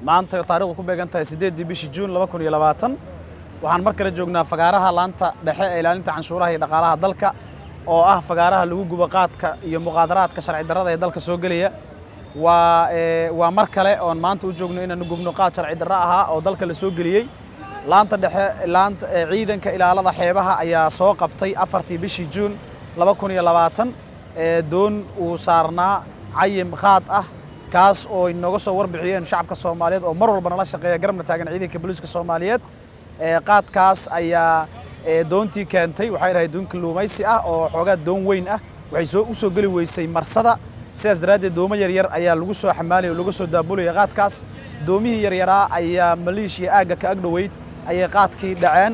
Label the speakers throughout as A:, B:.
A: Maanta taarikhdu ku beegan tahay 8-dii bishii Juun 2020, waxaan mar kale joognaa fagaaraha laanta dhexe ee ilaalinta canshuuraha iyo dhaqaalaha dalka, oo ah fagaaraha lagu gubo qaadka iyo muqaadaraadka sharci darrada ee dalka soo gelaya. Waa mar kale oon maanta u joogno inaanu gubno qaad sharci darro ahaa oo dalka la soo geliyey. Laanta dhexe, laanta ciidanka ilaalada xeebaha ayaa soo qabtay 4-tii bishii Juun 2020 doon uu saarnaa cayim qaad ah, kaas oo inooga soo warbixiyeen shacabka Soomaaliyeed oo mar walba nala shaqeeya, garabna taagan ciidanka booliiska Soomaaliyeed. Qaadkaas ayaa doontii keentay. Waxay dhahay doon kalluumaysi ah oo xoogaa doon weyn ah waxay soo u soo geli weysay marsada. Sidaas daraaddeed doomo yaryar ayaa lagu soo xamaalaya oo lagu soo daabulaya qaadkaas. Doomihii yaryaraa ayaa maleeshiya aagga ka agdhoweyd ayay qaadkii dhaceen.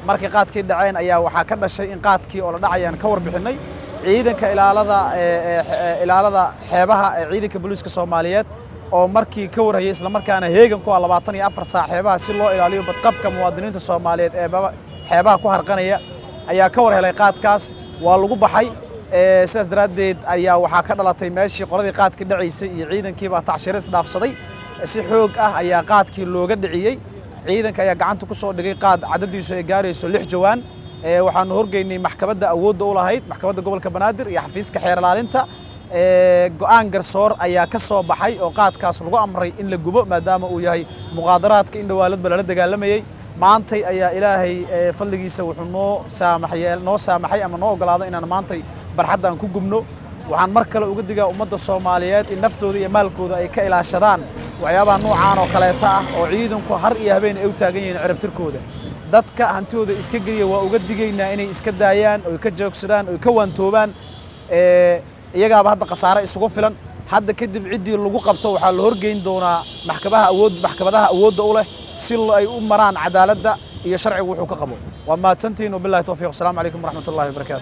A: Markay qaadkii dhaceen ayaa waxaa ka dhashay in qaadkii oo la dhacayaan ka warbixinnay ciidanka ilaalada xeebaha ee ciidanka booliiska Soomaaliyeed, oo markii ka warhayay islamarkaana heegan ku ah 24 saac xeebaha si loo ilaaliyo badqabka muwaadiniinta Soomaaliyeed ee xeebaha ku harqanaya, ayaa ka war helay qaadkaas. Waa lagu baxay. Sidaas daraaddeed ayaa waxaa ka dhalatay meeshii qoladii qaadkii dhacaysay iyo ciidankiibaa tacshiro isdhaafsaday. Si xoog ah ayaa qaadkii looga dhiciyey. Ciidanka ayaa gacanta ku soo dhigay qaad cadadiisu ay gaarayso 6 jawaan. Waxaanu horgeynay maxkamadda awoodda u lahayd, maxkamadda gobolka Banaadir iyo xafiiska xeer ilaalinta. Go'aan garsoor ayaa ka soo baxay oo qaadkaas lagu amray in la gubo, maadaama uu yahay muqaadaraadka in dhawaaladba lala dagaalamayey. Maantay ayaa Ilaahay fadligiisa wuxuu noo saamaxay ama noo ogolaaday inaan maantay barxadda aan ku gubno. Waxaan mar kale uga digaa ummadda Soomaaliyeed in naftooda iyo maalkooda ay ka ilaashadaan waxyaabaha noocaan oo kaleeta ah, oo ciidanku har iyo habeen ay u taagan yihiin ciribtirkooda. Dadka hantidooda iska geliya waa uga digaynaa inay iska daayaan oy ka joogsadaan oy ka waantoobaan. Iyagaaba hadda khasaare isugu filan. Hadda kadib ciddii lagu qabto waxaa la horgeyn doonaa maxkamadaha awoodda u leh, si ay u maraan cadaaladda iyo sharcigu wuxuu ka qabo. Waa mahadsantihiin, wabillahi towfiiq. Asalaamu calaykum waraxmat ullahi wabarakaatu.